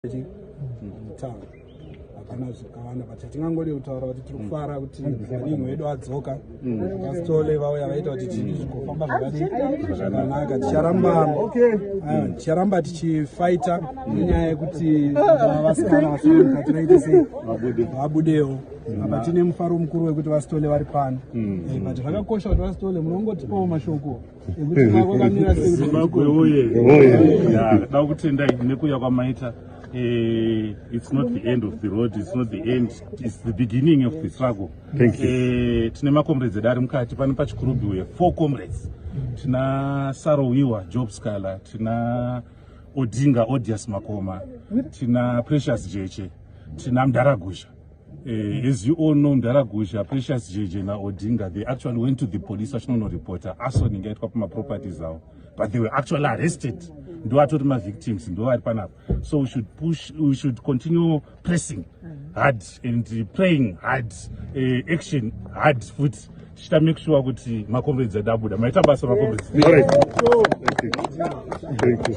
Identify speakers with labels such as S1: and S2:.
S1: Mutauro hapana zvakawanda, but chatingangodi kutaura kuti tiri kufara kuti vaningi vedu adzoka. VaSithole vauya, vaita kuti zvinhu zvigofamba zvakadii, zvakanaka. Ticharamba tichifaita nenyaya yekuti vasikana vasiri mukati vaite sei, vabudewo. Apa tine mufaro mukuru wekuti vaSithole vari pano. But zvakakosha kuti vaSithole munongotipawo mashoko ekuti kwakamira sei.
S2: Zimbabwe oye! Da kutenda nekuuya kwamaita. It's not the end of the road, it's not the end, it's the beginning of the struggle.
S3: Thank you.
S2: Tine macomrades edu ari mukati pano paChikurubi. We four comrades: tina Saro-Wiwa Job Sikhala, tina Odinga Odious Makoma, tina Precious Jeche, tina Mdaragusha. As you all know, Mdaragusha, Precious Jeje naOdinga, they actually went to the police vachinonoripota arson ingaitwa pamaproperties avo, but they were actually arrested. Ndo atori mavictims, ndo vari panapa. So we should push, we should continue pressing hard and praying hard, action hard futi, tichita make sure kuti macomrades edu abuda. Maita basa, macomrades.
S3: All right. Thank you. Thank you.